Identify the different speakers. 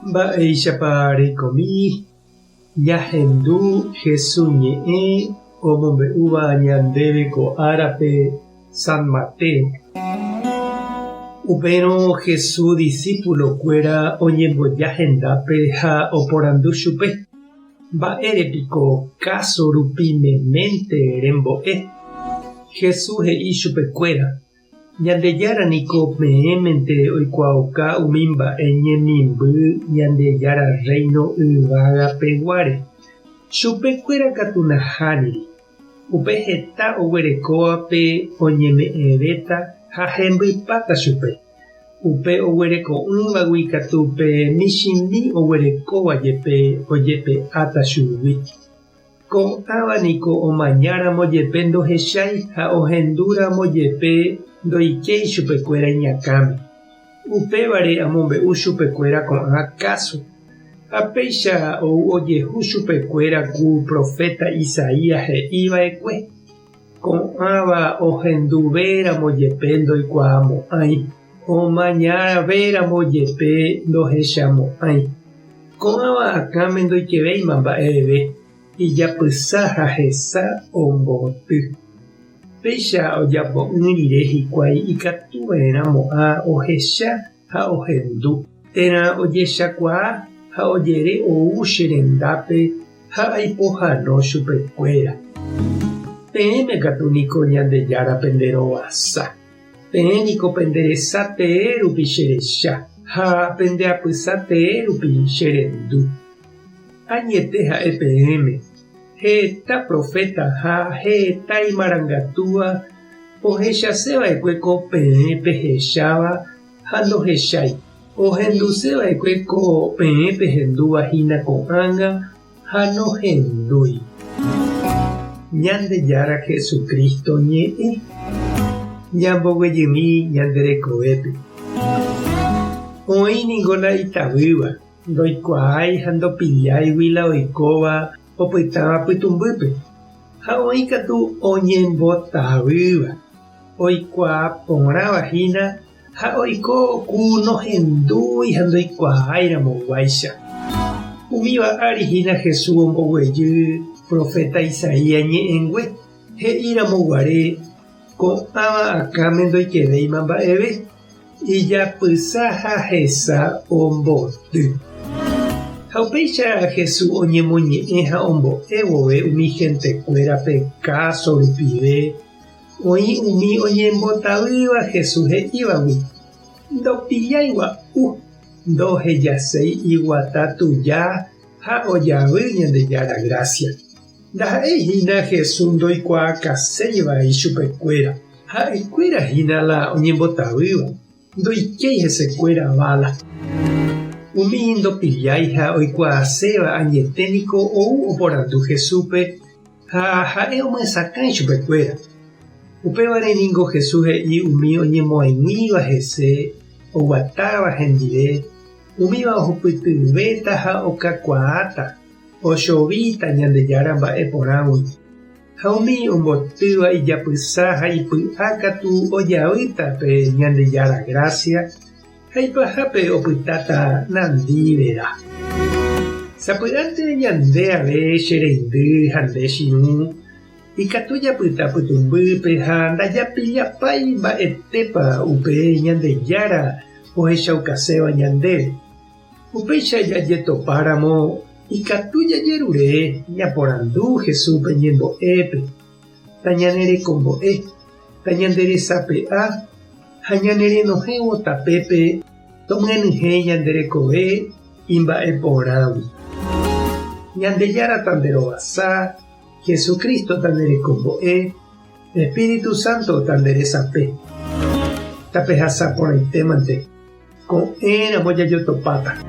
Speaker 1: Mba'éichapa reikomi ñahendu Hesu ñe'ẽ omombe'úva ñandéve ko árape San Mateo? Upérõ Hesu disípulokuéra oñemboja hendápe ha oporandu chupe, Mba'ére piko káso rupi meménte rembo'e? Jesús he'i chupekuéra, Ñandejára niko peẽmente oikuaauka umi mba'e ñemimby Ñandejára Rréino yvága peguáre. Chupekuéra katu nahániri. Upe heta oguerekóvape oñeme'ẽvéta ha hembypáta chupe. Upe oguereko'ỹvagui katu pe michĩmi oguerekóva jepe ojepe'áta chugui. Ko'ãva niko omañáramo jepe ndohechái ha ohendúramo jepe ndoikéi chupekuéra iñakãme. Upévare amombe'u chupekuéra ko'ã káso. Ha péicha ou ojehu chupekuéra ku proféta Isaías he'i va'ekue, Ko'ãva ohenduvéramo jepe ndoikuaamo'ãi, omañavéramo jepe ndohechamo'ãi. Ko'ãva akãme ndoikevéima mba'eve, ijapysa ha hesa omboty. Péicha ojapo'ỹ rire hikuái ikatuva'erãmo'ã ohecha ha ohendu, térã ojechakuaa ha ojere ou che rendápe ha aipohano chupekuéra. Peẽme katu niko Ñandejára pende rovasa. Peẽ niko pende resa tee rupi che recha, ha pende apysa tee rupi che rendu. Añete ha'e peẽme, heta proféta ha heta imarangatúva ohechase va'ekue ko peẽ pehecháva ha ndohechái, ohenduse va'ekue ko peẽ pehendúva hína ko'ág̃a ha nohendúi. Ñandejára Jesucristo ñe'ẽ ñamboguejymi ñande rekovépe. Oĩ ningo la itavýva. Ndoikuaái ha ndopilláigui la oikóva opytáva pytũmbýpe, ha oĩ katu oñembotavýva, oikuaa porãva hína ha oiko ku nohendúi ha ndoikuaáiramoguáicha. Umíva ári hína Jesús omboguejy proféta Isaías ñe'ẽngue, he'íramo guare, Ko'ãva akãme ndoikevéima mba'eve. Ijapysa ha hesa omboty. Ha upéicha Jesús oñemoñe'ẽ ha ombo'e vove umi hentekuérape káso rupive, oĩ umi oñembotavýva Jesús he'ívagui, Ndopillái gua'u, ndohejaséi iguata tuja ha ojavy Ñandejára grásia. Ndaha'éi hína Jesús ndoikuaakaséiva ichupekuéra, ha'ekuéra hína la oñembotavýva, ndoikéi hesekuéra vála. Umi ndopillái ha oikuaaséva añete niko ou oporandu Jesúspe ha ha'e omyesakã ichupekuéra. Upévare ningo Jesús he'i umi oñemoaiguĩva hese, oguatáva hendive, umíva ohupytyvéta ha okakuaáta. Ochovíta Ñandejára mba'e porãgui, ha umi ombotýva ijapysa ha ipy'a katu ojavýta pe Ñandejára grásia ha ipahápe opytáta nandi vera. Sapy'ánte ñande ave che reindy ha nde chirũ ikatu japyta pytũmbýpe ha ndajapillapái mba'etépa upe Ñandejára ohechaukaséva ñandéve. Upéicha jajetopáramo ikatu jajerure ñaporandu Jesúspe ñembo'épe, tañanerekombo'e, tañanderesape'a ha ñanerenohẽvo tapépe tomyenyhẽ ñande rekove imba'eporãgui. Ñandejára tanderovasa, Jesucristo tanerekombo'e, Espíritu Santo tanderesape. Tapehasa porãitémante. Ko'ẽramo jajotopáta.